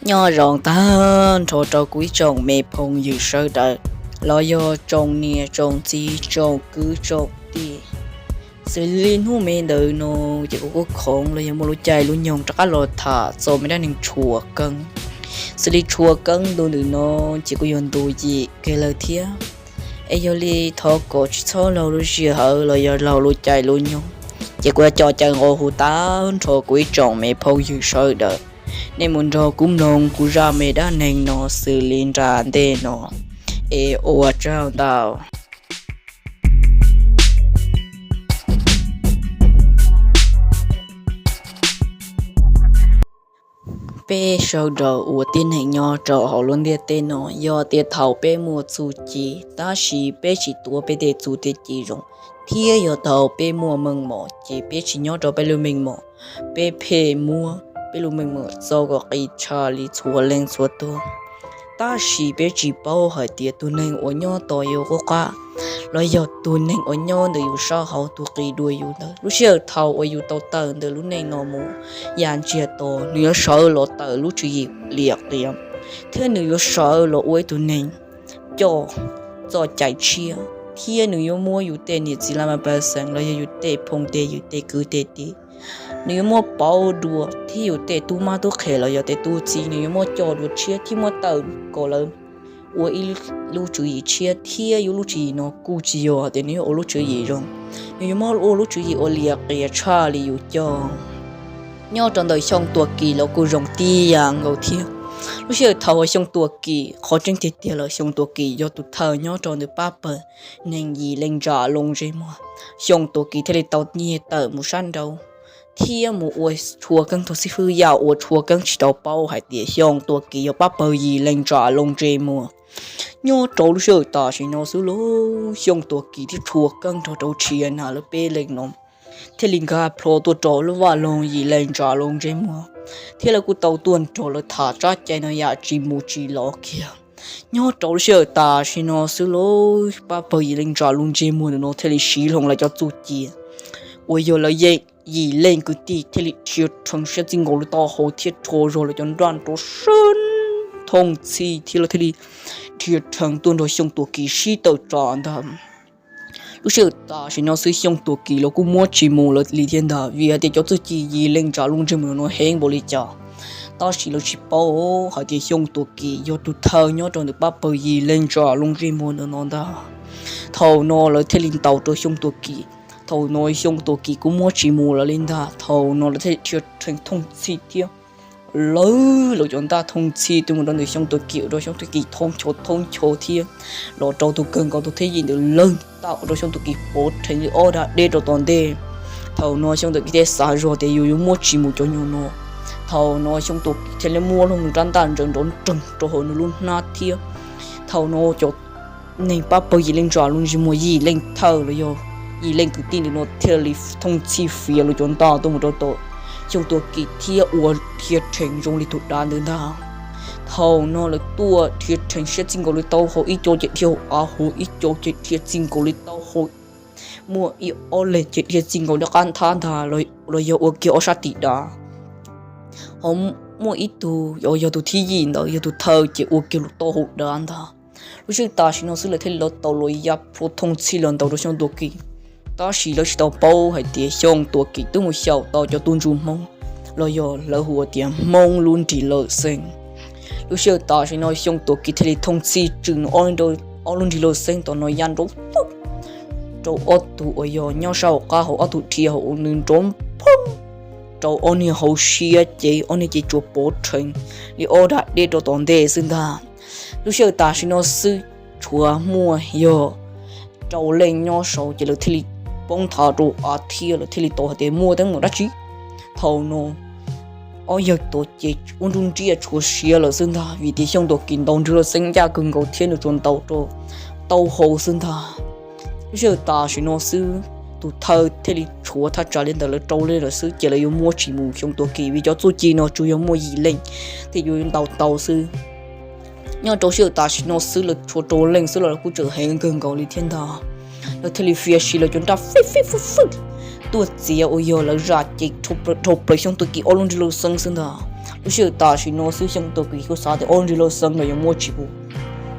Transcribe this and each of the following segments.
Nyob zoo tag nrho rau kuv ib tsoom me phooj ywg sawv daws, los yog tsoom niam tsoom txiv tsoom kwv tsoom tij. Xws li hnub me ntawd no ces kuv kuj khoov los yog muaj lub caij lub nyoog rov qab los tham txog me dab neeg tshuav keeb. Xws li tshuav keeb ntu ntawm no ces kuj yog ntu yim kiag lawm thiab. Es yog li thov kom tsis txhob laug lub sij hawm los yog laug lub caij lub nyoog, ces kuv yuav coj caw nqua hu tag nrho kuv ib tsoom me phooj ywg sawv daws, nej mus nrog kuv mloog kuv zaj me dab neeg no xws li nram ntej no. Es ua tsaug ntau. Peb sawv daws ua tib neeg nyob rau hauv lub ntiaj teb no, yog tias thaum peb muaj txuj ci, tab sis peb tsis tuav peb tej txuj tej ci zoo, thiab yog thaum peb muaj meej mom ces peb tsis nyob rau peb lub meej mom, peb pheej muab peb lub meej mom txo kom qis tshaj li txhua leej txhua tus. Tab sis peb tsis paub hais tias tus neeg uas nyob tom yus qub qab, los yog tus neeg uas nyob ntawm yus sab hauv tus qis dua yus ntawd, lub sij hawm thaum uas yus tau tawm ntawm lub neej no mus ya ntsiag to, nws yuav sawv los tawm lub tswv yim liam qias, thiab nws yuav sawv los ua ib tug neeg coj txoj cai tshiab, thiab nws yuav muab yus tej niam txiv laj mej pej xeem los yog yus tej phooj tej ywg tej kwv tej tij, nws yuav muab pauv dua, thiab yus tej tub mab tub qhe los yog tej tub txib, nws yuav muab coj dua tshiab thiab muab tawm kom lawv ua ib lub tswv yim tshiab, thiab yus lub tswv yim no kuj tsis yog tias nws yuav ua lub tswv yim zoo, nws yuav muab ua lub tswv yim uas liam qias tshaj li yus coj. Nyob rau ntawm Xyooj Tuam Kim los kuj zoo tib yam nkaus thiab. Lub sij hawm thaum uas Xyooj Tuam Kim, qhov tseeb tiag tiag lawm Xyooj Tuam Kim yog tus thawj nyob rau ntawm pab pawg neeg Yim Leej Ntsa Loos ntsej muag. Xyooj Tuam Kim thiaj li tau nyiag tawm mus sab nraud, thiab mus ua tshuav keeb rau xib fwb Yaj uas tshuav keeb tsis tau paub hais tias Xyooj Tuam Kim yog pab pawg Yim Leej Ntsa Loos ntsej muag. Nyob rau lub sij hawm tam sim no xwb los Xyooj Tuam Kim thiab tshuav keeb nrog rau Tshia Nas lawv peb leeg no thiaj li nkag plho tuaj rau lub vaj loog Yim Leej Ntsa Loos ntsej muag, thiab lawv kuj tau tuaj nrog lawv tham tsab cai no yam tsis mus tsis los kiag. Nyob rau lub sij hawm tam sim no xwb los pab pawg Yim Leej Ntsa Loos ntsej muag ntawm no thiaj li siv hlo lawv cov txuj ci uas yog lawv yeej yim leej kwv tij thiaj li dhia rhees siab txij nkaus lub taub hau thiab rho zog lawv cov nraj nrov seeb thooj txhij thiab lawv thiaj li dhia rhees tuaj nrog Xyooj Tuam Kim sib tawm tsam ntag. Lub sij hawm tam sim no xwb Xyooj Tuam Kim los kuj muab tsis mus lawm li thiab ntag, vim hais tias cov txuj ci Yim Leej Ntsa Loos ntsej muag no heev npaum li cas. Tab sis lawv tsis paub hais tias Xyooj Tuam Kim yog tus thawj nyob rau ntawm pab pawg Yim Leej Ntsa Loos ntsej muag ntawm no ntag. Thaum no lawv thiaj li ntaus rau Xyooj Tuam Kim. Thaum no Xyooj Tuam Kim kuj muab tsis mus lawm li ntag. Thaum no lawv thiaj li dhia rhees thooj txhij thiab lawv lawv cov ntaj thooj txhij tuaj mus rau ntawm Xyooj Tuam Kim, ua rau Xyooj Tuam Kim thoob ncho thoob ncho thiab los rau tus kawg nkaus tus thib yim ntawd lawv tau ua rau Xyooj Tuam Kim pov rhees li ob dag deb rau tom ntej. Thaum no Xyooj Tuam Kim thiaj xav zog tias yus yuav muab tsis mus cov nyuag no. Thaum no Xyooj Tuam Kim thiaj li muab lub nws rab ntaj ntsaws nrov nreeg rau hauv nws lub hnab thiab. Thaum no cov neeg pab pawg Yim Leej Ntsa Loos ntsej muag yim leej thawj los yog yim leej kwv tij ntawm no thiaj li thooj txhij fiav lawv cov ntaj tuaj mus rau tom Xyooj Tuam Kim thiab ua dhia rhees zoo li tus dav ntawd ntag. Thaum no lawv tuaj dhia rhees siab txij nkaus li taub hau, ib co ces dhia hauv av huv, ib co ces dhia txij nkaus li taub hau, muaj ib ob leeg ces dhia txij nkaus li qab nthab ntag, los yog ua kiag ob sab tim dav. Ho muaj ib tug, yog tus thib yim ntawd yog tus thawj ces ua kiag lub taub hau dav ntag. Lub sij hawm tam sim no xwb lawv thiaj li tau los ya plhuav thooj txhij los ntaus rau Xyooj Tuam Kim. Tab sis lawv tsis tau paub hais tias Xyooj Tuam Kim twb mus xyaum tau cov tub ntsuj Hmoob, los yog lawv hu ua tias Hmoob lub nrig lawj xeeb. Lub sij hawm tam sim no Xyooj Tuam Kim thiaj li thooj txhij tswm nws ob lub nrig lawj xeeb tom no ya nrov poob rau ob tug uas yog nyob sab hauv qab hauv ob tug dhia hauv nws nrov poob rau ob niag hauv siab ces ob niag ces tsuas pov rhees li ob dag deb rau tom ntej xwb ntag. Lub sij hawm tam sim no xwb tshuav muaj yog rau leej nyob saud ces lawv thiaj li poob nthav rau av thiab lawv thiaj li tau hais tias muaj teeb meem dab tsi. Thaum no ob yawg tuam ces ua nruj nriaj tshuav siav lawm xwb ntag, vim tias Xyooj Tuam Kim ntaus nrig lawj xeeb ncaj kawg nkaus thiab nws tsuas ntaus rau taub hau xwb ntag. Lub sij hawm tam sim no xwb tus thawj thiaj li tshuav thaj tsam li ntawm lawv rau leej lawm xwb ces lawv yuav muab tsis mus Xyooj Tuam Kim, vim cov txuj ci no tsuas yog muaj yim leej thiaj yuav ntaus tau xwb. Nyob rau sij hawm tam sim no xwb lawv tshuav rau leej xwb los lawv kuj tseem heev kawg nkaus li thiab ntag. Lawv thiaj li fiav sis lawv cov nraj fij fij fwj fwj tuaj txiav uas yog lawv zam ces dhau plaws Xyooj Tuam Kim ob lub nrig lawj xeeb xwb ntag. Lub sij hawm tam sim no xwb Xyooj Tuam Kim kuj xav tias ob ntseg laj xeeb los yuav muab tsis pub.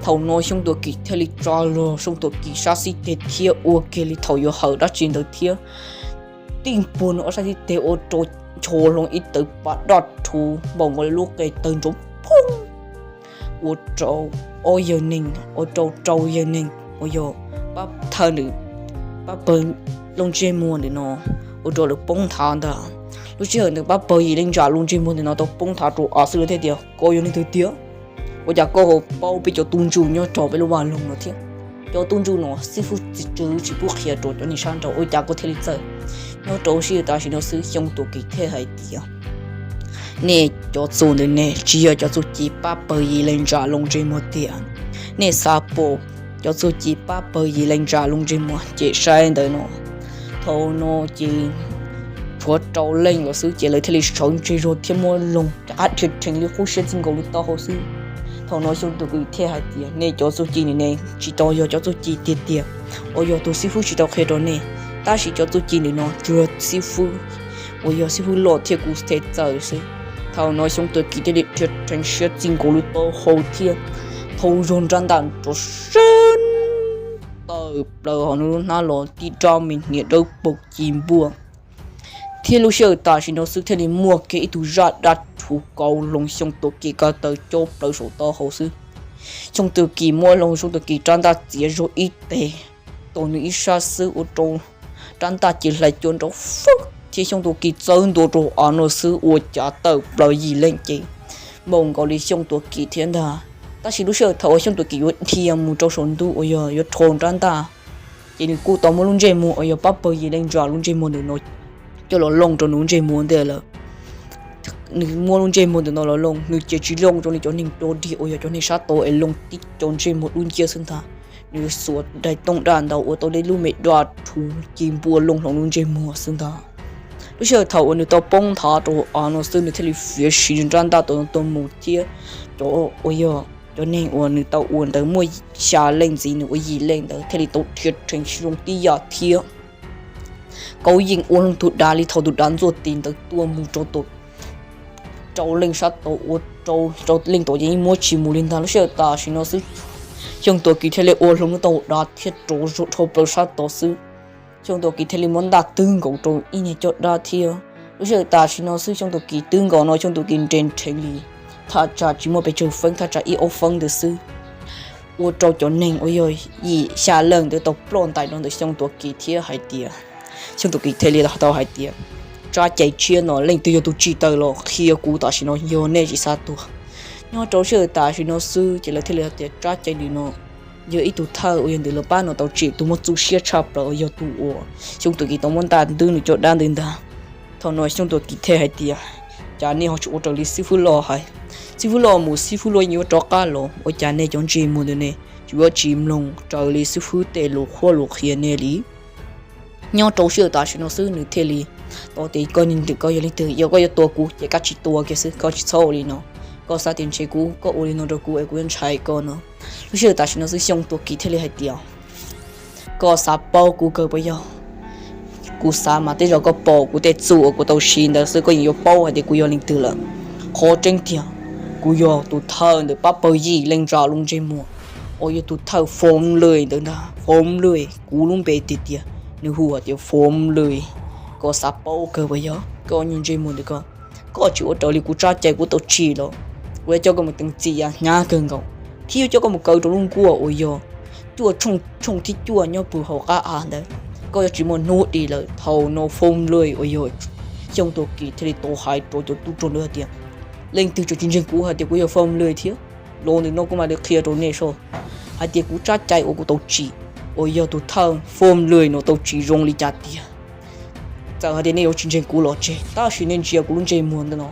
Thaum no Xyooj Tuam Kim thiaj li tsa los Xyooj Tuam Kim sab xib teg thiab ua kiag li thaum yuav hawm dab tsi ntawd thiab. Tib npuag nws ob sab xib teg ua rau ncho hlo ib tawg pas daj rhuv npaum nkaus li lub qe tawg nrov phooj, ua rau ob yawg neeg, ua rau rau yawg neeg uas yog pab thawj ntawm pab pawg looj ntsej muag ntawm no ua rau lawv poob nthav ntag. Lub sij hawm ntawd pab pawg Yim Leej Ntsa lub ntsej muag ntawm no tau poob nthav rau av xwb lawv thiaj tias, koj yog leej twg tiag? Ua cas koj ho paub peb cov tub ntsuj nyob rau peb lub vaj loog no thiab? Cov tub ntsuj no xib fwb tsis tsw tsis pub qhia rau cov neeg sab nraud, ua cas koj thiaj li txawj? Nyob rau sij hawm tam sim no xwb Xyooj Tuam Kim thiaj hais tias, nej cov txuj ntawm ne tsis yog cov txuj ci pab pawg Yim Leej Ntsa lub ntsej muag tiag. Nej xav pom cov txuj ci pab pawg Yim Leej Ntsa lub ntsej muag ces saib ntawm no. Thaum no ces tshuav rau leej los xwb ces lawv thiaj li sawv ntsug zog thiab muab loo rov qab dhia rhees li qub siab txij nkaus lub taub hau xwb. Thaum no Xyooj Tuam Kim thiaj hais tias, nej cov txuj ci ntawm ne tsis tau yog cov txuj ci tiag tiag uas yog tus xib fwb tsis tau qhia rau nej, tab sis cov txuj ci ntawm no tsuas yog xib fwb uas yog xib fwb loj thiab kuv thiaj txawj xwb. Thaum no Xyooj Tuam Kim thiaj li dhia rhees siab txij nkaus lub taub hau thiab thau zog nrab ntaj rov seeb tawm plaws hauv nws lub hnab los tib rab me hniav dawb paug ci npuaj. Thiab lub sij hawm tam sim no xwb thiaj li muaj kiag ib tug zaj dab rhuv kauv hlo Xyooj Tuam Kim ko taw cob plaws saum taub hau xwb. Xyooj Tuam Kim muab loo Xyooj Tuam Kim rab ntaj txiav zog ib teg, tau nws ib sab xwb ua rau rab ntaj ces hlais cua nrov fwb thiab Xyooj Tuam Kim txawb ntua rau av no xwb ua cas tawm plaws yim leej ces npaum nkaus li Xyooj Tuam Kim thiab ntag. Tab sis lub sij hawm thaum uas Xyooj Tuam Kim yuav dhia mus rau saum ntuj uas yog yuav rho rab ntaj, ces nws kuj tau muab lub ntsej muag uas yog pab pawg Yim Leej Ntsa lub ntsej muag ntawm no coj los looj rau nws lub ntsej muag ntej lawm. Nws muab lub ntsej muag ntawm no los looj, nws ces tsis looj zoo li cov neeg dog dig uas yog cov neeg sab tod es looj tib co ntsej muag dub nciab xwb ntag. Nws xuas daim tooj daj ntawd ua tau li lub me daj rhuv ci npuaj looj hlo lub ntsej muag xwb ntag. Lub sij hawm thaum uas nws tau poob nthav rau av no xwb nws thiaj li fiav sim rab ntaj tau mus thiab cov uas yog cov neeg uas nws tau ua ntawd muaj xya leej ntxiv nws ua yim leej ntawd thiaj li tau dhia rhees zoo tib yam thiab kauv yeej ua loo tus dav li thaum tus dav ntxuaj tis ntawd tuaj mus rau tom rau leej sab tod ua rau rau leej tod ces yeej muab tsis mus li ntag. Lub sij hawm tam sim no xwb Xyooj Tuam Kim thiaj li ua hlo lub taub hau dav thiab rov dhau plaws sab tod xwb. Xyooj Tuam Kim thiaj li muab ntaj twb nkaus rau ib niag caj dab thiab. Lub sij hawm tam sim no xwb Xyooj Tuam Kim twb nkaus no Xyooj Tuam Kim nres nrheev li thaj tsam tsis muaj pes tsawg feeb, thaj tsam ib ob feeb ntawd xwb, ua rau cov neeg uas yog yim xya leej ntawd tau ploj ntais rau ntawm Xyooj Tuam Kim thiab hais tias, Xyooj Tuam Kim thiaj li tau hais tias, tsab cai tshiab no leej twg yog tus tsim tawm los qhia kuv tam sim no yog nej tsis xav tuag. Nyob rau sij hawm tam sim no xwb ces lawv thiaj li hais tias tsab cai ntawm no yog ib tug thawj uas yog ntawm lawv pab no tau tsim, tus muaj txuj siab tshaj plaws uas yog tus uas Xyooj Tuam Kim tau muab ntaj twb nws caj dab ntawd ntag. Thaum no Xyooj Tuam Kim thiaj hais tias, cas nej ho tsis ua raws li xib fwb loj hais? Xib fwb loj mus xib fwb loj yeej yuav rov qab los, ua cas nej cov ntsej muag ntawm ne tsis yuav tsis mloog raws li xib fwb tej lus qhuab lus qhia nej li? Nyob rau sij hawm tam sim no xwb nws thiaj li tau tias, koj ntawm koj yog leej twg? Yog koj yuav tua kuv ces koj tsis tua kiag xwb, koj tsis txhob ua li no. Koj xav tias ntshe kuv, koj ua li no rau kuv es kuv yuav ntshai koj no. Lub sij hawm tam sim no xwb Xyooj Tuam Kim thiaj li hais tias, koj xav paub kuv kawg puas yog? Kuv xav mas tej zaum koj pom kuv tej txuj uas kuv tau siv ntawd xwb koj yeej yuav paub hais tias kuv yog leej twg lawm. Qhov tseeb tiag, kuv yog tus thawj ntawm pab pawg Yim Leej Ntsa lub ntsej muag, uas yog tus thawj Foom Lwj ntawd ntag. Foom Lwj, kuv lub npe tiag tiag nws hu hais tias Foom Lwj. Koj xav paub kawg puas yog? Koj niag ntsej muag ntawm koj, koj tsis ua raws li kuv tsab cai kuv tau tsim los, kuv yuav coj koj mus teev txim yav hnyav kawg nkaus, thiab yuav coj koj mus kaw rau lub nkuaj uas yog cuaj tshooj, tshooj thib cuaj nyob puag hauv qab av ntawd. Koj yuav tsis muaj hnub dim lawm. Thaum no Foom Lwj uas yog Xyooj Tuam Kim thiaj li tau hais rau cov tub rog ntawd hais tias, leej twg tseem tsis ntseeg kuv hais tias kuv yog Foom Lwj thiab? Los ntawm no kuv mam li qhia rau nej soj hais tias kuv tsab cai uas kuv tau tsim uas yog tus thawj Foom Lwj no tau tsim zoo li cas tiag. Txawm hais tias nej yuav tsis ntseeg kuv los tseg, tab sis nej ntsia kuv lub ntsej muag ntawm no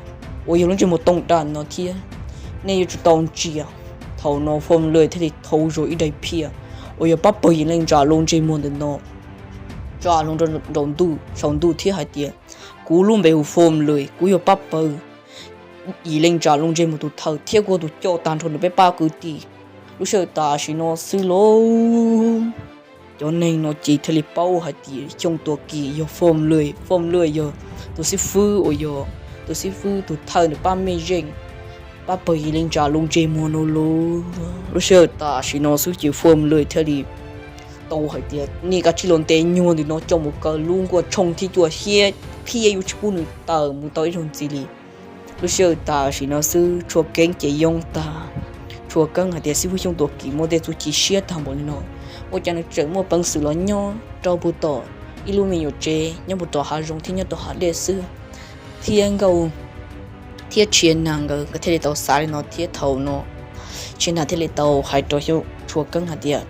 uas yog lub ntsej muag tooj daj no thiab, nej yuav tsum tau ntsia. Thaum no Foom Lwj thiaj li thau zog ib daim phiaj uas yog pab pawg Yim Leej Ntsa lub ntsej muag ntawm no tsa hlo rau ntuj, saum ntuj thiab hais tias, kuv lub npe hu Foom Lwj, kuv yog pab pawg Yim Leej Ntsa lub ntsej muag tus thawj thiab kuv yog tus coj tag nrho nws peb pab kwv tij. Lub sij hawm tam sim no xwb lauj, cov neeg no ces thiaj li paub hais tias Xyooj Tuam Kim yog Foom Lwj, Foom Lwj yog tus xib fwb uas yog tus xib fwb tus thawj nws pab mej zeej, pab pawg Yim Leej Ntsa Looj ntsej muag no lauj. Lub sij hawm tam sim no xwb ces Foom Lwj thiaj li tau hais tias, nej kav tsij los ntes nyuag ntawm no coj mus kaw lub nkuaj tshooj thib cuaj thiab, thiab yuav tsis pub nws tawm mus tau ib zaug ntxiv li. Lub sij hawm tam sim no xwb Tshua Keeb ces yoob tag. Tshua Keeb hais tias, xib fwb Xyooj Tuam Kim muaj tej txuj ci siab tag npaum li no, ua cas nws tseem muaj peev xwm los nyob rau puag tom ib lub me nyuam tsev nyob puag tom hav zoov thiab nyob rau hav dej xwb, thiab nkauj thiab Tshia Nag nkawd, nkawd thiaj li tau xav li no thiab thaum no Tshia Nag thiaj li tau hais rau Tshua Keeb hais tias,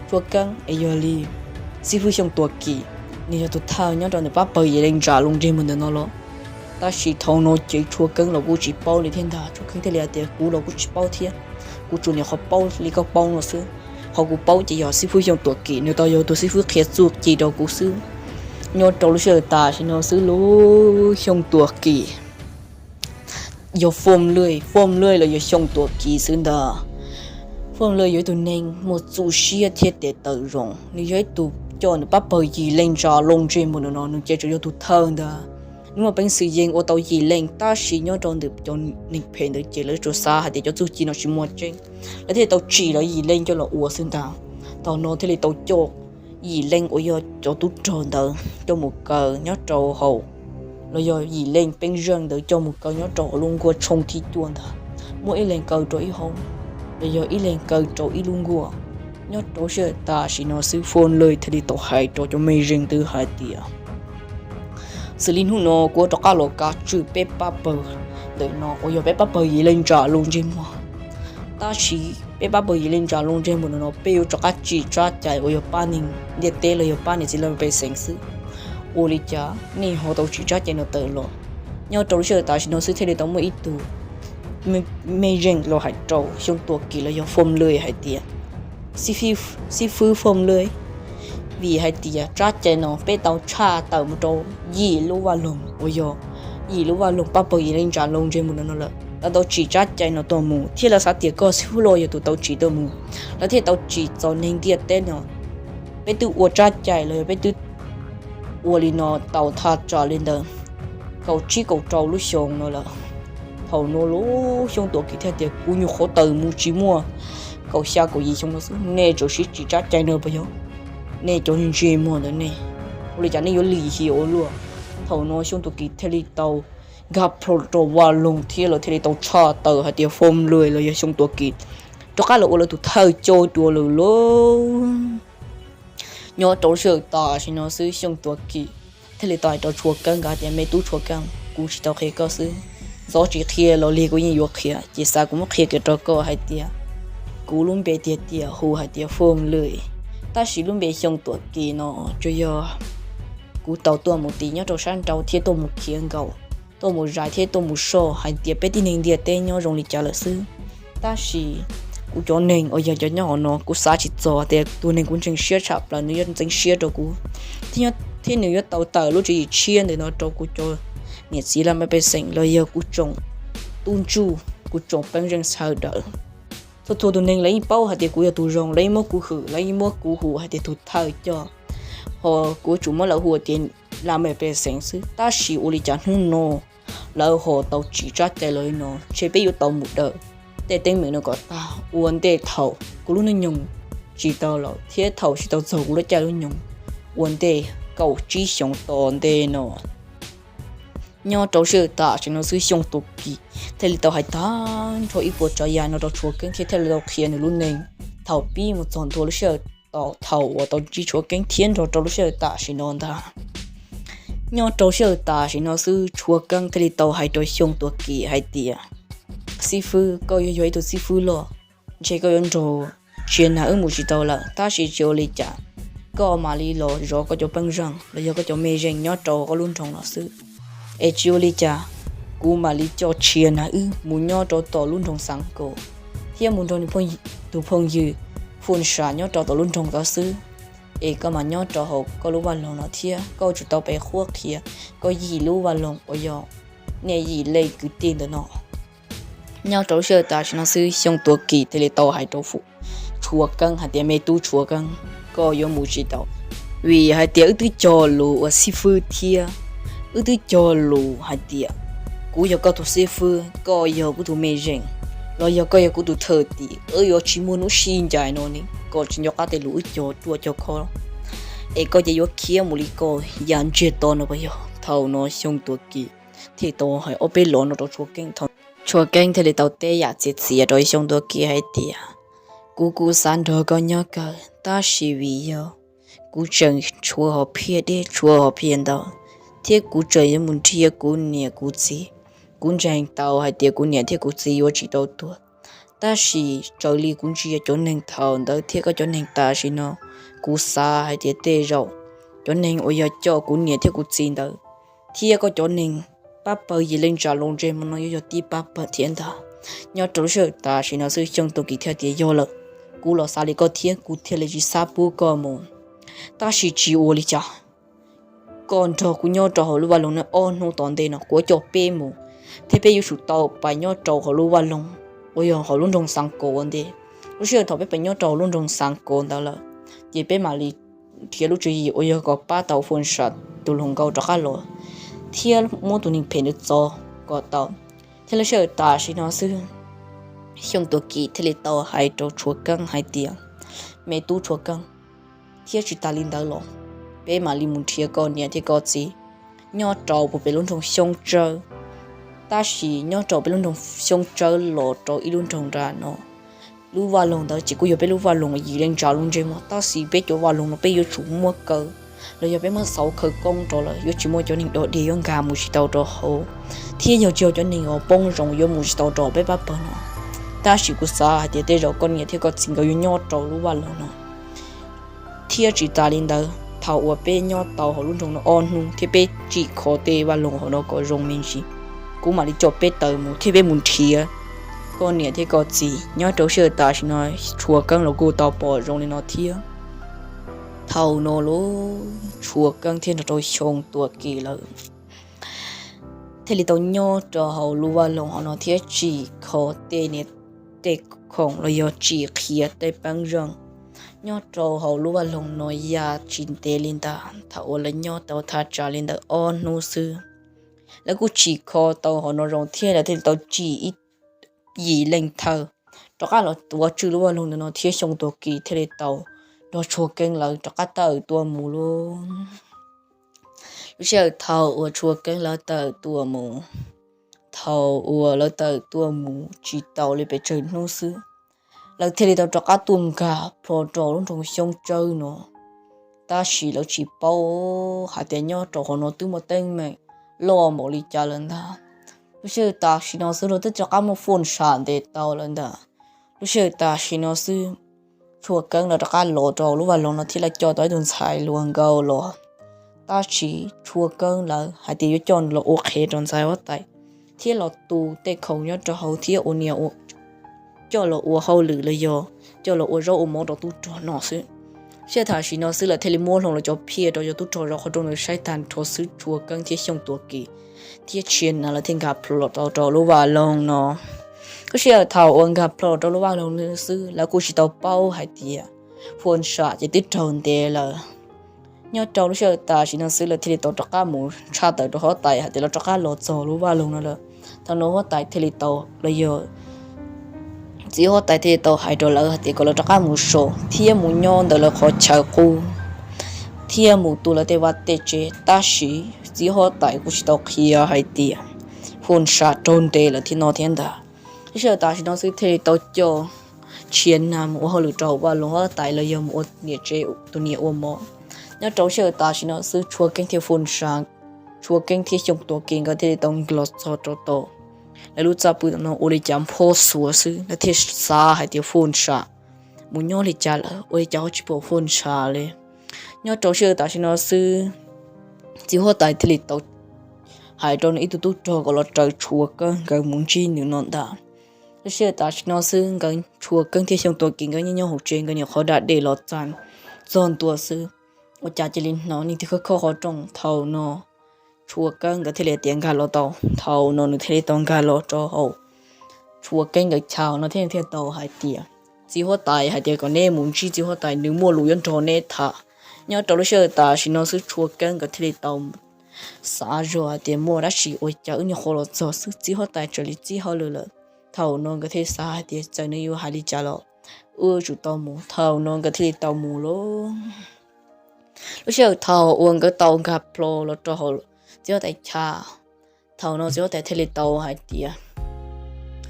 Tshua Keeb, es yog li xib fwb Xyooj Tuam Kim nws yog tus thawj nyob rau ntawm pab pawg Yim Leej Ntsa Looj ntsej muag ntawm no los? Tab sis thaum no ces Tshua Keeb los kuj tsis paub li thiab ntag. Tshua Keeb thiaj li hais tias, kuv los kuj tsis paub thiab, kuv tsuas niam qhov paub li koj paub no xwb. Qhov kuv paub ces yog xib fwb Xyooj Tuam Kim nws tau yog tus xib fwb qhia txuj ci rau kuv xwb. Nyob rau lub sij hawm tam sim no xwb lub Xyooj Tuam Kim yog Foom Lwj, Foom Lwj los yog Xyooj Tuam Kim xwb ntag. Foom Lwj yog ib tug neeg muaj txuj siab thiab tes taw zoo, nws yog ib tug coj ntawm pab pawg Yim Leej Ntsa Looj ntsej muag ntawm no, nws ces tsuas yog tus thawj ntag. Nws muaj peev xwm yeej ua tau Yim Leej, tab sis nyob rau ntawm cov neeg phem ntawd ces lawv tsuas xav hais tias cov txuj ci no tsis muaj tseeb, lawv thiaj li tau tsim lawv Yim Leej coj los ua xwb ntag. Thaum no thiaj li tau coj Yim Leej uas yog cov tub rog ntawd coj mus kaw nyob rau hauv, los yog Yim Leej Peeb Zeej ntawd coj mus kaw nyob rau hauv lub nkuaj tshooj thib cuaj ntag. Muaj ib leeg kaw rau ib hauv, los yog ib leeg kaw rau ib lub nkuaj. Nyob rau lub sij hawm tam sim no xwb Foom Lwj thiaj li tau hais rau cov mej zeej ntawd hais tias, xws li hnub no kuv rov qab los kav tswj peb pab pawg ntawm no uas yog peb pab pawg Yim Leej Ntsa Looj ntsej muag. Tab sis peb pab pawg Yim Leej Ntsa Looj ntsej muag ntawm no peb yuav rov qab tsim tsab cai uas yog pab neeg ntiaj teb los yog pab niam txiv laj mej pej xeem xwb. Ua li cas nej ho tau tsim tsab cai no tawm los? Nyob rau lub sij hawm tam sim no xwb thiaj li tau muaj ib tug mej zeej los hais rau Xyooj Tuam Kim los yog Foom Lwj hais tias, xib fwb Foom Lwj, vim hais tias tsab cai no peb tau tshaj tawm mus rau yim lub vaj loog uas yog yim lub vaj loog pab pawg Yim Leej Ntsa Looj ntsej muag ntawm no lawm, lawv tau tsim tsab cai no tuaj mus thiab lawv xav tias koj xib fwb los yog tus tau tsim tuaj mus, lawv thiaj tau tsim txog neeg ntiaj teb no. Peb twb ua tsab cai los yog peb twb ua li no tau thaj tsam li ntawd kaum tsib kaum rau lub xyoo no lawm. Thaum no lub Xyooj Tuam Kim thiaj tias, kuv nyuam qhuav tawm mus tsis muaj kaum xya kaum yim xyoo no xwb, nej tseem sib tsim tsab cai no puas yog? Nej cov ntsej muag ntawm nej, ua li cas nej yuav lim hiam ua luaj? Thaum no Xyooj Tuam Kim thiaj li tau nkag plho rau vaj loog thiab lawv thiaj li tau tshaj tawm hais tias Foom Lwj los yog Xyooj Tuam Kim rov qab los ua lawv tus thawj coj dua lawm lauj. Nyob rau lub sij hawm tam sim no xwb Xyooj Tuam Kim thiaj li tau hais rau Tshua Keeb nkawd tias, me tub Tshua Keeb, kuv tsis tau qhia koj xwb, txhob tsis qhia los li kuv yeej yuav qhia, ces xav kuv muab qhia kiag rau koj hais tias kuv lub npe tiag tiag hu hais tias Foom Lwj, tab sis lub npe Xyooj Tuam Kim no tsuas yog kuv tau tuaj mus tiv nyob rau sab nraud thiab tuaj mus khiav nkaum, tuaj mus zais thiab tuaj mus soj hais tias peb tib neeg ntiaj teb nyob zoo li cas lawm xwb. Tab sis kuv cov neeg uas yog cov nyob hauv no kuv xav tsis txog tias tus neeg kuv ntseeg siab tshaj plaws nws yuav ntxeev siab rau kuv, thiab nws yuav tau tawm lub tswv yim tshiab ntawm no rau kuv cov niam txiv laj mej pej xeem los yog kuv tsoom tub ntsuj, kuv tsoom peeb zeej sawv daws. Txhua txhua tus neeg lawv yeej paub hais tias kuv yog tus zoo, lawv yeej muab kuv hwm, lawv yeej muab kuv hu hais tias tus thawj coj, ho kuv tsuas muab lawv hu tias laj mej pej xeem xwb. Tab sis ua li cas hnub no lawv ho tau tsim tsab cai los li no, ntshe peb yuav tau mus daws tej teeb meem no kom tag ua ntej thaum kuv lub hnub nyoog tsis tau laus thiab thaum tsis tau txog kuv lub caij lub nyoog ua ntej kaum tsib xyoos tom ntej no. Nyob rau sij hawm tam sim no xwb Xyooj Tuam Kim thiaj li tau hais tag nrho ib puas tsav yam no rau Tshua Keeb thiab thiaj li tau qhia nws lub neej thaum pib mus txog ntua lub sij hawm thaum uas tau ntsib Tshua Keeb thiab nrog rau lub sij hawm tam sim no ntag. Nyob rau sij hawm tam sim no xwb Tshua Keeb thiaj li tau hais rau Xyooj Tuam Kim hais tias, xib fwb, koj yuav yog ib tug xib fwb loj, ntshe koj yuav nrog Tshia Nag wb mus tsis tau lawm, tab sis tsis ua li cas, koj mam li los zov koj cov peeb zeej los yog koj cov mej zeej nyob rau koj lub nroog no xwb. Es tsis ua li cas, kuv mam li coj Tshia Nag wb mus nyob rau tom lub nroog Xav Nkaus thiab mus nrog nws tus phooj ywg Foom Sam nyob rau tom lub nroog tod xwb. Es koj mam nyob rau hauv koj lub vaj loog no thiab koj tsum tau pe qhuab qhia koj yim lub vaj loog uas yog nej yim leej kwv tij ntawm no. Nyob rau lub sij hawm tam sim no xwb Xyooj Tuam Kim thiaj li tau hais rau Tshua Keeb hais tias, me tub Tshua Keeb, koj yuav mus tsis tau, vim hais tias wb twb cog lus ua xib fwb thiab wb twb cog lus hais tias kuv yog koj tus xib fwb, koj yog kuv tus me zeem, los yog koj yog kuv tus thawj tim, wb yuav tsis muaj hnub sib ncaim no ne, kom tsis nco qab tej lus wb cog ruaj cog khov, es koj ces yuav khiav mus li koj yam ntsiag to no puas yog? Thaum no Xyooj Tuam Kim thiaj tau hais ob peb lo no rau Tshua Keeb. Thaum Tshua Keeb thiaj li tau teb yam txias txias rau Xyooj Tuam Kim hais tias, kuv kuj xav nrog koj nyob kawg, tab sis vim yog kuv tseem tshuav hom phiaj deb tshuav hom phiaj ntau, thiab kuv tseem yuav mus nrhiav kuv niam kuv txiv. Kuv ntseeg tau hais tias kuv niam thiab kuv txiv yuav tsis tau tuag, tab sis raws li kuv ntsia cov neeg thaum ntawd thiab koj cov neeg tam sim no, kuv xav hais tias tej zaum cov neeg uas yog coj kuv niam thiab kuv txiv ntawd thiab koj cov neeg pab pawg Yim Leej Tsa Loo Ntsej Muag no yuav yog tib pab pawg thiab ntag. Nyob rau lub sij hawm tam sim no xwb Xyooj Tuam Kim thiaj tias, yog lawm, kuv los xav li koj thiab, kuv thiaj li tsis xav pub koj mus. Tab sis tsis ua li cas, koj nrog kuv nyob rau hauv lub vaj loog no ob hnub tom ntej no, kuv yuav coj peb mus, thiab peb yuav tsum tau pais nyob rau hauv lub vaj loog uas yog hauv lub nroog Xav Kaus ua ntej. Lub sij hawm thaum peb pais nyob rau hauv lub nroog Xav Kaus ntawd lawm, ces peb mam li nrhiav lub tswv yim uas yog kom pab tau Foom Sam tus hluas nkauj rov qab los, thiab muab tus neeg phem ntawd txo kom tau. Thiab lub sij hawm tam sim no xwb, Xyooj Tuam Kim thiaj li tau hais rau Tshua Keeb hais tias, me tub Tshua Keeb, thiab tsis tas li ntawd los, peb mam li mus nrhiav koj niam thiab koj txiv nyob rau puag pem lub nroog Xyoob Tsawb. Tab sis nyob rau peb lub nroog Xyoob Tsawb los rau ib lub nroog nram no, lub vaj loog ntawd ces kuj yog peb lub vaj loog Yim Leej Tsa Loo Ntsej Muag, tab sis peb cov vaj loog no peb yuav tsum muab kaw, los yog peb muab xauv khawv koob rau lawm, yuav tsis muaj cov neeg dog dig yuav nkag mus tsis tau rau hauv, thiab yog tsis yog cov neeg uas poob zoov yuav mus tsis tau rau peb pab pawg no. Tab sis kuv xav hais tias tej zaum koj niam thiab koj txiv nkawd yuav nyob rau lub vaj loog no. Thiab tsis tas li ntawd, thaum uas peb nyob tau hauv lub nroog no ob hnub thiab peb tsim kho tej vaj loog hauv no kom zoo me ntsis, kuv mam li coj peb tawm mus thiab peb mus nrhiav koj niam thiab koj txiv. Nyob rau sij hawm tam sim no Tshua Keeb los kuj tau pom zoo li no thiab. Thaum no lub Tshua Keeb thiab nrog rau Xyoo Tuam Kim lawm thiaj li tau nyob rau hauv lub vaj loog hauv no thiab tsim kho tej niag tej khoom los yog tsim qhia tej peeb zeej nyob rau hauv lub vaj loog no. Yam tsis ntev li ntawd, thaum uas lawv nyob tau thaj tsam li ntawm ob hnub xwb, lawv kuj tsim kho tau hauv no zoo thiab lawv thiaj li tau tsim ib yim leej thawj rov qab los tuav tswj lub vaj loog ntawm no thiab Xyoo Tuam Kim thiaj li tau nrog Tshua Keeb lawv rov qab tawm tuaj mus lauj. Lub sij hawm thaum uas Tshua Keeb lawv tawm tuaj mus, thaum uas lawv tawm tuaj mus tsis tau li pes tsawg hnub xwb, lawv thiaj li tau rov qab tuaj nkag plho rau lub nroog Xyoob Tsawb no. Tab sis lawv tsis paub hais tias nyob rau hauv no twb muaj teeb meem loj npaum li cas lawm ntag. Lub sij hawm tam sim no xwb lawv twb rov qab muaj Foom Sam ntes tau lawm ntag. Lub sij hawm tam sim no xwb, Tshua Keeb lawv rov qab los rau lub vaj loog no thiab lawv coj tau ib tug ntxhais hluas nkauj los. Tab sis Tshua Keeb lawv hais tias yuav coj los ua qhev rau ntxhais huab tais thiab los tu tej khoom nyob rau hauv thiab ua niam coj los ua hauj lwm los yog coj los ua zaub ua mov rau tub rog no xwb. Sij hawm tam sim no xwb lawv thiaj li muab hlo lawv cov phiaj rau cov tub rog zov qhov rooj ntawd saib tag nrho xwb, Tshua Keeb thiab Xyooj Tuam Kim thiab Tshia Nas lawv thiaj nkag plho los rau rau lub vaj loog no. Lub sij hawm thaum uas nkag plho los rau lub vaj loog no xwb lawv kuj tsis tau paub hais tias Foom Sam ces twb raug ntes lawm. Nyob rau lub sij hawm tam sim no xwb lawv thiaj li tau rov qab mus tshaj tawm rau huab tais hais tias lawv rov qab los txog lub vaj loog no lawm. Thaum no huab tais thiaj li tau los yog txiv huab tais thiaj li tau hais rau lawv hais tias kom lawv rov qab mus so thiab mus nyob ntawm lawv qhov chaw qub thiab mus tu lawv tej vaj tej tsev. Tab sis txiv huab tais kuj tsis tau qhia hais tias Foom Sam raug ntes lawm thiab no thiab ntag. Lub sij hawm tam sim no xwb thiaj li tau coj Tshia Nas mus ua hauj lwm rau vaj loog huab tais los yog mus ua niam tsev tus niam ua mov. Nyob rau lub sij hawm tam sim no xwb Tshua Keeb thiab Foom Sam, Tshua Keeb thiab Xyooj Tuam Kim nkawd thiaj li tau los txog rau tom lawv lub txaj pw no ua li cas nphob xuas xwb lawv thiaj xav hais tias Foom Sam mus nyob li cas lawm, ua li cas ho tsis pom Foom Sam li. Nyob rau sij hawm tam sim no xwb txiv huab tais thiaj li tau hais rau nws ib tug tub rog kom los raws Tshua Keeb nkawd mus ntsib nws no ntag. Lub sij hawm tam sim no xwb nkawd Tshua Keeb thiab Xyooj Tuam Kim nkawd nyob nyob hauv tsev nkawd nyuam qhuav da dej los txog ntua xwb, ua cas cia li hnov leej twg khob khob qhov rooj. Thaum no Tshua Keeb nkawd thiaj li tias nkag los tau. Thaum no nws thiaj li tau nkag los rau hauv Tshua Keeb nkawd chaw no thiab nws thiaj tau hais tias txiv huab tais hais tias kom neb mus ntsib txiv huab tais, nws muaj lus yuav nrog neb tham. Nyob rau lub sij hawm tam sim no xwb Tshua Keeb nkawd thiaj li tau xav zog hais tias muaj dab tsi ua cas wb nyuam qhuav los txog xwb txiv huab tais txawm li txib hauj lwm lawm. Thaum no nkawd thiaj xav hais tias txawm nws yuav hais li cas los wb yuav tsum tau mus. Thaum no nkawd thiaj li tau mus lauj. Lub sij hawm thaum uas nkawd tau nkag plho los rau hauv txiv huab tais chav, thaum no txiv huab tais thiaj li tau hais tias,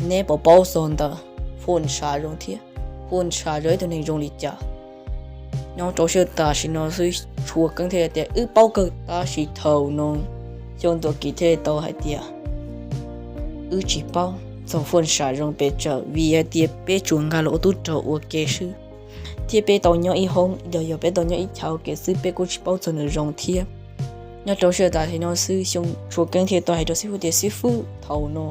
neb puas paub txog ntawm Fun Sam zoo thiab? Fun Sam yog ib tug neeg zoo li cas? Nyob rau sij hawm tam sim no xwb Tshua Keeb thiaj tias, wb paub kawg. Tab sis thaum no Xyooj Tuam Kim thiaj li tau hais tias, wb tsis paub txog Fun Sam zoo pes tsawg vim hais tias peb tsuas nkag los ua tub rog ua ke xwb, thiab peb tau nyob ib hoob los yog peb tau nyob ib chav ua ke xwb, peb kuj tsis paub txog nws zoo thiab. Nyob rau sij hawm tam sim no xwb Xyooj, Tshua Keeb thiaj tau hais rau xib fwb tias, xib fwb, thaum no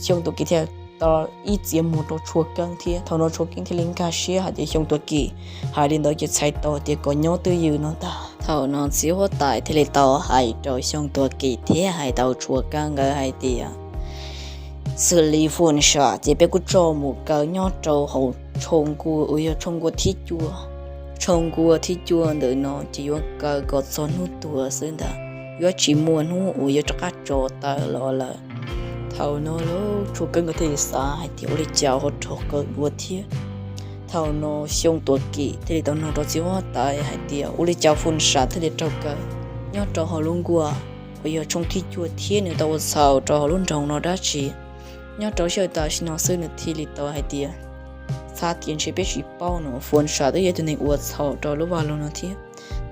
Xyooj Tuam Kim thiaj tau ib txiav muag rau Tshua Keeb thiab. Thaum no Tshua Keeb thiaj li nkag siab hais tias Xyooj Tuam Kim hais li ntawd ces txhais tau tias kom nyob twj ywm no ntag. Thaum no txiv huab tais thiaj li tau hais rau Xyooj Tuam Kim thiab hais rau Tshua Keeb nkawd hais tias, xws li Fun Sam ces peb kuj tso mus kaw nyob rau hauv tshooj nkuaj uas yog tshooj nkuaj thib cuaj. Tshooj nkuaj thib cuaj ntawm no ces yuav kaw kom txog hnub tuag xwb ntag, yuav tsis muaj hnub uas yuav rov qab tso tawm los lawm. Thaum no Tshua Keeb nkawd thiaj li xav hais tias ua li cas ho raug kaw dua thiab. Thaum no Xyooj Tuam Kim thiaj li tau nug rau txiv huab tais hais tias, ua li cas Fun Sam thiaj li raug kaw nyob rau hauv lub nkuaj uas yog tshooj thib cuaj thiab nws tau ua txhaum rau hauv lub nroog no dab tsi? Nyob rau sij hawm tam sim no xwb nws thiaj li tau hais tias, xav tias ntshe peb tsis paub no, Fun Sam twb yog ib tug neeg ua txhaum rau lub vaj loog no thiab.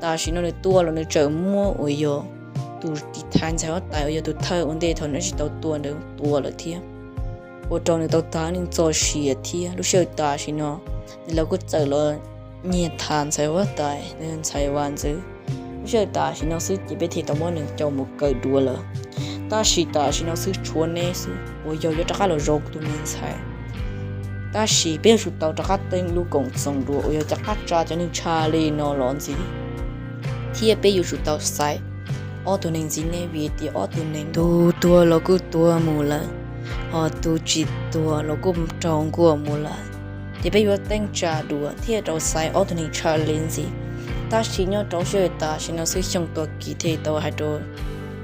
Tam sim no nws tua los nws tseem muab uas yog tus tiv thaiv ntxhais huab tais uas yog tus thawj ua ntej thaum nws tsis tau tua ntawd tua lawm thiab, ua rau nws tau tag neej txoj sia thiab. Lub sij hawm tam sim no nws lawv kuj txawm los nyiag tham ntxhais huab tais, ntxhais Vas Ntxwv. Lub sij hawm tam sim no xwb ces peb thiaj tau muab nws coj mus kaw dua lawm. Tab sis tam sim no xwb tshuav neb xwb uas yog yuav rov qab los zov kuv tus me ntxhais. Tab sis peb yuav tsum tau rov qab teeb lub koom txoos dua uas yog rov qab tsa cov neeg tshaj li no los ntxiv, thiab peb yuav tsum tau xaiv ob tug neeg ntxiv ne, vim tias ob tug neeg tus tuag los kuj tuag mus lawm, ho tus tsis tuag los kuj raug nkuaj mus lawm. Ces peb yuav teeb tsa dua thiab rau xaiv ob tug neeg tshaj li ntxiv. Tab sis nyob rau sij hawm tam sim no xwb Xyooj Tuam Kim thiaj li tau hais rau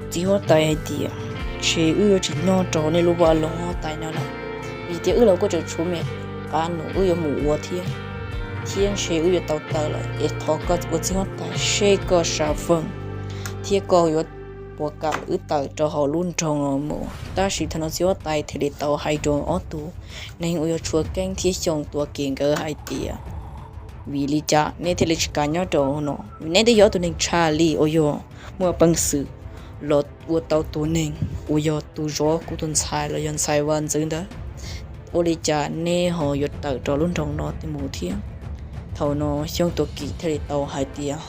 txiv huab tais hais tias, ntshe wb yuav tsis nyob rau nej lub vaj loog huab tais no lawm, vim tias wb los kuj tseem tshuav me qab nus wb yuav mus ua thiab, thiab ntshe wb yuav tau tawm lawm. Es thov koj ua txiv huab tais seb koj xav feem thiab koj yuav puas kam wb tawm rau hauv lub nroog no mus. Tab sis thaum no txiv huab tais thiaj li tau hais rau ob tug neeg uas yog Tshua Keeb thiab Xyooj Tuam Kim nkawd hais tias, vim li cas neb thiaj li tsis kam nyob rau no? Vim neb twb yog ob tug neeg tshaj li uas yog muaj peev xwm los ua tau tus neeg uas yog tus zov kuv tus ntxhais los yog ntxhais Vas Ntxwv ntawd. Ua li cas neb ho yuav tawm rau lub nroog no mus thiab? Thaum no Xyooj Tuam Kim thiaj li tau hais tias,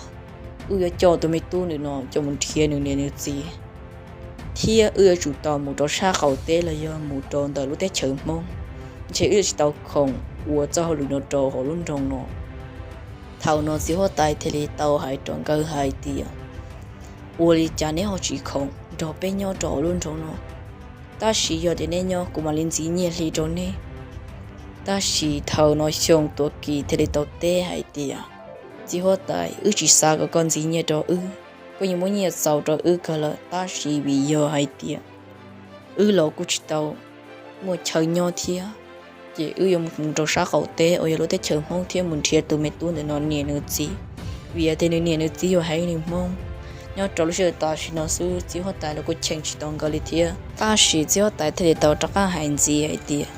wb yuav coj tus me tub ntawm no coj mus nrhiav nws niam nws txiv, thiab wb yuav tsum tau mus rau sab qaum teb los yog mus rau ntawm lub teb chaws Hmoob, ntshe wb yuav tsis tau khoom ua txoj hauj lwm no rau hauv lub nroog no. Thaum no txiv huab tais thiaj li tau hais rau nkawd hais tias, ua li cas neb ho tsis khoom nrog peb nyob rau hauv lub nroog no? Tab sis yog tias neb nyob kuv mam li ntxiv nyiaj hli rau neb. Tab sis thaum no Xyooj Tuam Kim thiaj li tau teb hais tias, txiv huab tais, wb tsis xav kom koj ntxiv nyiaj rau wb, koj yeej muab nyiaj txaus rau wb kawg lawm, tab sis vim yog hais tias wb los kuj tsis tau muaj chaw nyob thiab, ces wb yuav mus rau sab qaum teb uas yog lub teb chaws Hmoob thiab mus nrhiav tus me tub ntawm no niam nws txiv, vim tias nws niam nws txiv yog haiv neeg Hmoob. Nyob rau lub sij hawm tam sim no xwb txiv huab tais los kuj cheem tsis tau nkawd li thiab. Tab sis txiv huab tais thiaj li tau rov qab hais ntxiv hais tias,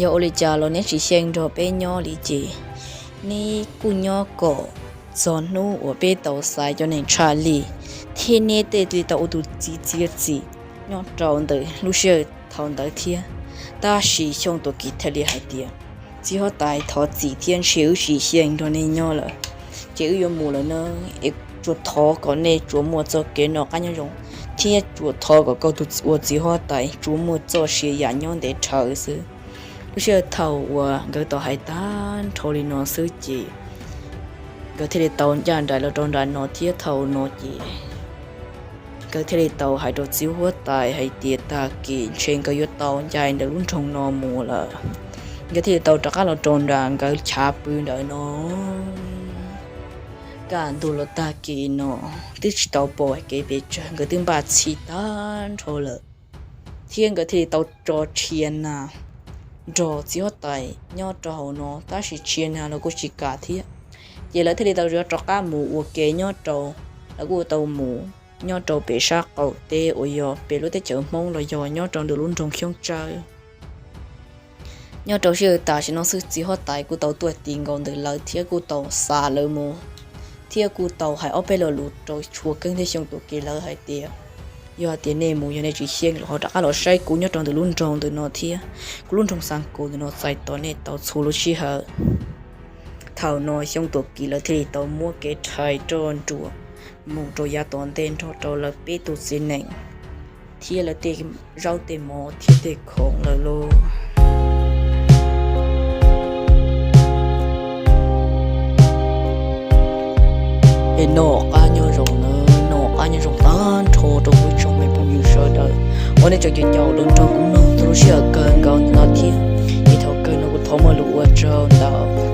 yog ua li cas los neb tsis xyeej nrog peb nyob li ces neb kuj nyob kom txog hnub uas peb tau xaiv cov neeg tshaj li, thiab neb thiaj li tau ua tus txiv txiav txim nyob rau ntawm lub sij hawm thaum ntawd thiab. Tab sis Xyooj Tuam Kim thiaj li hais tias, txiv huab tais, thov txim thiab, ntshe wb tsis xyeej nrog nej nyob lawm, ces wb yuav mus lawm na. Es tsuas thov kom nej tsuas muaj txoj kev noj qab nyob zoo, thiab tsuas thov kom koj tus ua txiv huab tais tsuas muaj txoj sia yam nyob ntev dhawv xwb. Lub sij hawm thaum uas nkawd tau hais tag nrho li no xwb ces nkawd thiaj li tau ncaj nraim los rau nram no thiab. Thaum no ces nkawd thiaj li tau hais rau txiv huab tais hais tias tag kis ntshe nkawd yuav tau ncaim ntawm lub nroog no mus lawm. Nkawd thiaj li tau rov qab los rau nram nkawd chav pw ntawm no. Kaj ntug los tag kis no twb tsis tau pom kev pes tsawg, nkawd twb npaj txhij tag nrho lawm, thiab nkawd thiaj li tau tso tshia na nrog txiv huab tais nyob rau hauv no, tab sis tshia na los kuj tsis kam thiab. Ces lawv thiaj li tau yuav rov qab mus ua ke nyob rau, lawv kuj tau mus nyob rau pem sab qaum teb uas yog pem lub teb chaws Hmoob los yog nyob rau ntawm lub nroog Xyoob Tsawb. Nyob rau sij hawm tam sim no xwb txiv huab tais kuj tau tuaj ti nkaus ntawm lawv thiab kuj tau xa lawv mus, thiab kuj tau hais ob peb lo lus rau Tshua Keeb thiab Xyooj Tuam Kim lawv hais tias, yog hais tias nej mus yog nej tsis xyeej los ho rov qab los saib kuv nyob rau ntawm lub nroog ntawm no thiab, kuv lub nroog Xab Kus ntawm no txais tos nej tau txhua lub sij hawm. Thaum no Xyooj Tuam Kim lawv thiaj li tau muab kev rhais roj nruas mus rau yav tom ntej nrog rau lawv peb tus txiv nees thiab lawv tej zaub tej mov thiab tej khoom lawm lauj. Es noj qab nyob zoo nawb, noj qab nyob zoo tag nrho rau kuv tsoom me phooj ywg sawv daws uas nej tseem caum caum los nrog kuv mloog txhua lub sij hawm kawg nkaus no thiab. Es thaum kawg no kuv thov muaj lus ua tsaug ntau.